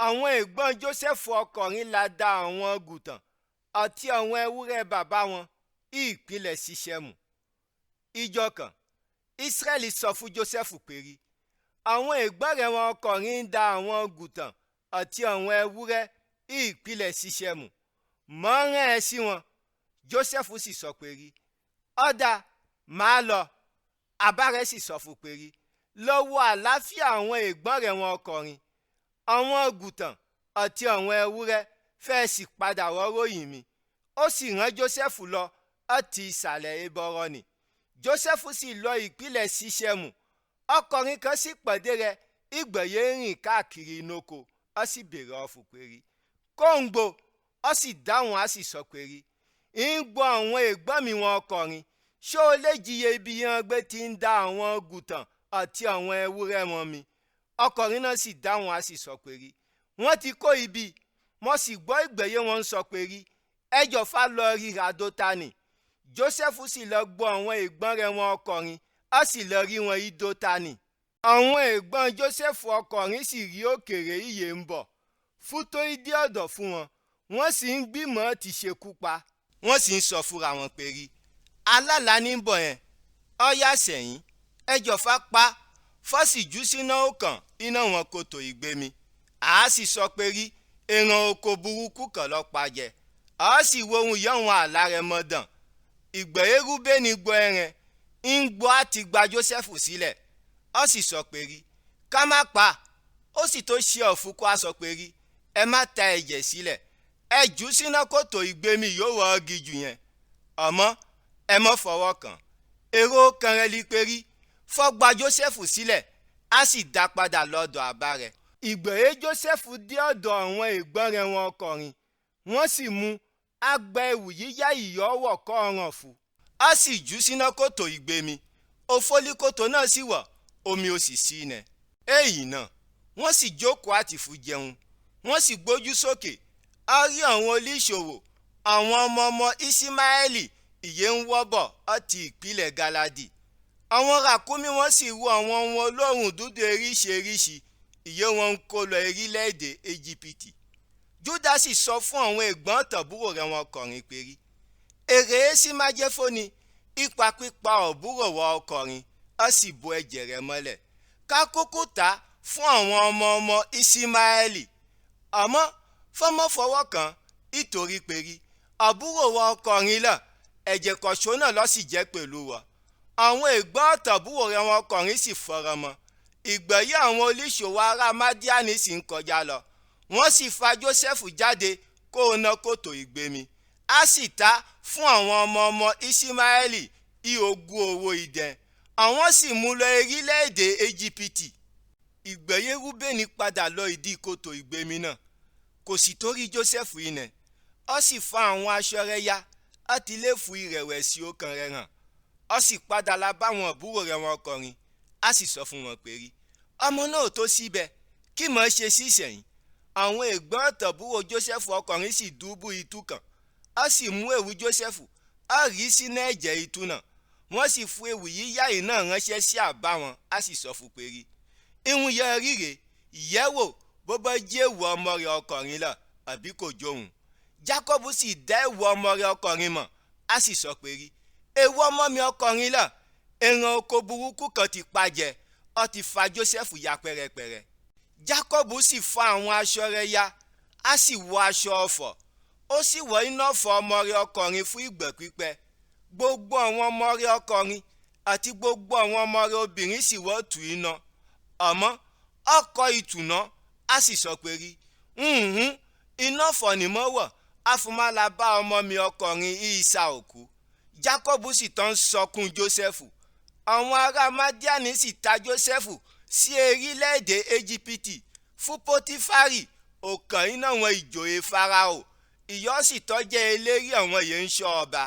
Àwọn ẹ̀gbọ́n Jósẹ́fù ọkọ̀rin la da àwọn gùtàn àti àwọn ewúrẹ́ bàbá wọn ìpìlẹ̀ Ṣiṣẹ́mù. Ìjọ kan, Ísírẹ́lì sọ fún Jósẹ́fù pé rí, àwọn ẹ̀gbọ́n rẹ̀ wọn ọkọ̀rin ń da àwọn gùtàn àti àwọn ewúrẹ́ ìpìlẹ̀ Ṣiṣẹ́mù. Mọ́ rán ẹ sí wọn. Jósẹ́fù sì sọ pé rí, ọ̀dà máa lọ. Àbá rẹ̀ sì sọ fún pé rí, lọ wo àlàáfíà àwọn ẹ̀gbọ́n rẹ̀ wọn ọkọ̀rin, àwọn gùtàn àti àwọn ewúrẹ́ fẹ́ẹ́ sì padà rọ́ròyìn mi. Ó sì rán Jósẹ́fù lọ láti ìsàlẹ̀ Ébọ́rọ́nì. Jósẹ́fù sì lọ ìpìlẹ̀ Ṣiṣẹ́mù. Ọkọ̀rin kan sì pàdé rẹ̀ ìgbẹ̀yẹ rìn káàkiri inú oko, ó sì béèrè ọ̀fù pé rí, kóńgbò. Ó sì dáhùn, á sì sọ pé rí, ń gbọ́ àwọn ẹ̀gbọ́n mi wọn ọkọ̀rin, ṣé o lè jìyẹ ibi yẹn gbé ti ń da àwọn gùtàn àti àwọn ewúrẹ́ wọn mi? Ọkọ̀rin náà sì dáhùn, á sì sọ pé rí, wọ́n ti kó ibi, mo sì gbọ́ ìgbẹ̀yẹ wọn ń sọ pé rí, ẹjọ́ fa lọ ríra Dótánì. Jósẹ́fù sì lọ gbọ́ àwọn ẹ̀gbọ́n rẹ̀ wọn ọkọ̀rin, ó sì lọ rí wọn í Dótánì. Àwọn ẹ̀gbọ́n Jósẹ́fù ọkọ̀rin sì rí òkèrè ìyè ń bọ̀, fún tó dé ọ̀dọ̀ fún wọn, wọ́n sì ń gbìmọ̀ ti ṣekú pa. Wọ́n sì ń sọ fúnra wọn pé rí, alálàá ní bọ̀ yẹn, ọ̀yà sẹ̀yìn, ẹjọ́ fa pa, fọ́sì jù síná ọkàn iná wọn kòtò ìgbémi. Àá sì sọ pé rí, ẹran oko burúkú kan lọ pa jẹ. Àá sì wo ohun yẹn wọn àlá rẹ̀ mọ́ dàn. Ìgbẹ́ Rúbẹ́nì gbọ́ ẹran, ń gbọ́ àti gba Jósẹ́fù sílẹ̀. Ó sì sọ pé rí, ká má pa. Ó sì tó ṣe ọ̀fun kó a sọ pé rí, ẹ má ta ẹ̀jẹ̀ sílẹ̀. Ẹ jù sínú kòtò ìgbémi yóò wọ ọ́gi jù yẹn. Àmọ́ ẹ mọ́ fọwọ́ kàn. Èrò kan rẹ̀ li pé rí, fọ́ gba Jósẹ́fù sílẹ̀, á sì dá padà lọ́dọ̀ àbá rẹ̀. Ìgbẹ́ Jósẹ́fù dé ọ̀dọ̀ àwọn ẹ̀gbọ́n rẹ̀ wọn ọkọ̀rin, wọ́n sì mú a gba ẹ̀wù yíyá ìyọ́wọ̀ kọ́ ọ̀ràn fún. Á sì jù sínú kòtò ìgbémi. Òfólíkòtò náà sì wọ̀, omi ò sì sí inẹ̀. Èyí náà, wọ́n sì jókòó àti fún jẹun. Wọ́n sì gbójú sókè. A rí àwọn oníṣòwò, àwọn ọmọ ọmọ Íṣímáẹ́lì ìyè ń wọ́bọ̀ ọtí ìpìlẹ̀ Gáládì. Àwọn ràkúnmí wọn sì ru àwọn ohun olóòórùn dúdú eríṣiríṣi, ìyè wọn ń kó lọ orílẹ̀-èdè Íjíbítì. Júdà sì sọ fún àwọn ẹ̀gbọ́n tàbúrò rẹ̀ wọn ọkọ̀rin pé rí, èrè èsì máa jẹ́ fóni, ipa pípa ọ̀búrò wọ ọkọ̀rin, ó sì bo ẹ̀jẹ̀ rẹ̀ mọ́lẹ̀. Ká kúkú ta fún àwọn ọmọ ọmọ Íṣímáẹ́lì. Àmọ́ fọ́mọ́ fọwọ́ kan, ìtorí pé rí, àbúrò wọ ọkọ̀rin lọ, ẹ̀jẹ̀ kọ̀ṣọ́ náà ló sì jẹ́ pẹ̀lú wọ. Àwọn ẹ̀gbọ́n tàbúrò rẹ̀ wọn ọkọ̀rin sì fọ̀rọ̀ mọ́. Ìgbẹ̀yìn àwọn oníṣòwò ará Mádíánì sì ń kọjá lọ. Wọ́n sì fa Jósẹ́fù jáde kó o ná kòtò ìgbémi. Á sì ta fún àwọn ọmọ ọmọ Íṣímáẹ́lì ìhòògùn owó idẹ. Àwọn sì mú lọ orílẹ̀-èdè Íjíbítì. Ìgbẹ̀yìn Rúbẹ́nì padà lọ ìdí kòtò ìgbémi náà. Kò sì torí Jósẹ́fù inẹ̀. Ó sì fa àwọn aṣọ rẹ̀ ya, ó ti lè fu ìrẹ̀wẹ̀sì ọkàn rẹ̀ hàn. Ó sì padà la bá àwọn àbúrò rẹ̀ wọn ọkọ̀rin. Á sì sọ fún wọn pé rí, ọmọ náà tó síbẹ̀, kí mọ̀ ṣe sí ìsẹ̀yìn. Àwọn ẹ̀gbọ́n tàbúrò Jósẹ́fù ọkọ̀rin sì dúbú itú kan. Ó sì mú ẹ̀wù Jósẹ́fù, ó rí sínú ẹ̀jẹ̀ itú náà. Wọ́n sì fún ẹ̀wù yíyá yìí náà ránṣẹ́ sí àbá wọn, á sì sọ fún pé rí, ihun yẹ ríre, ìyẹ́wò bó bá jẹ́ ẹ̀wù ọmọ rẹ̀ ọkọ̀rin lọ, àbí kò jóhun. Jákọ́bù sì dá ẹ̀wù ọmọ rẹ̀ ọkọ̀rin mọ̀, á sì sọ pé rí, ẹ̀wù ọmọ mi ọkọ̀rin lọ, ẹran oko burúkú kan ti pa jẹ, ó ti fa Jósẹ́fù ya pẹ̀rẹ̀pẹ̀rẹ̀. Jákọ́bù sì fa àwọn aṣọ rẹ̀ ya, á sì wọ aṣọ ọ̀fọ̀, ó sì wọ iná ọ̀fọ̀ ọmọ rẹ̀ ọkọ̀rin fún ìgbà pípẹ́. Gbogbo àwọn ọmọ rẹ̀ ọkọ̀rin àti gbogbo àwọn ọmọ rẹ̀ obìnrin sì wọ́ tù iná. Àmọ́ ọkọ̀ ìtùná, á sì sọ pé rí, ǹhún, iná ọ̀fọ̀ ni mo wọ̀, àfùmálà bá ọmọ mi ọkọ̀rin ìsà òkú. Jákọ́bù sì tán sọkún Jósẹ́fù. Àwọn ará Mádíánì sì ta Jósẹ́fù sí orílẹ̀-èdè Íjíbítì fún Pótífárì, ọ̀kan nínú àwọn ìjòyè Fáráò. Ìyọ́ sì tọ́ jẹ́ elérí àwọn yẹn ń ṣọ́ ọba.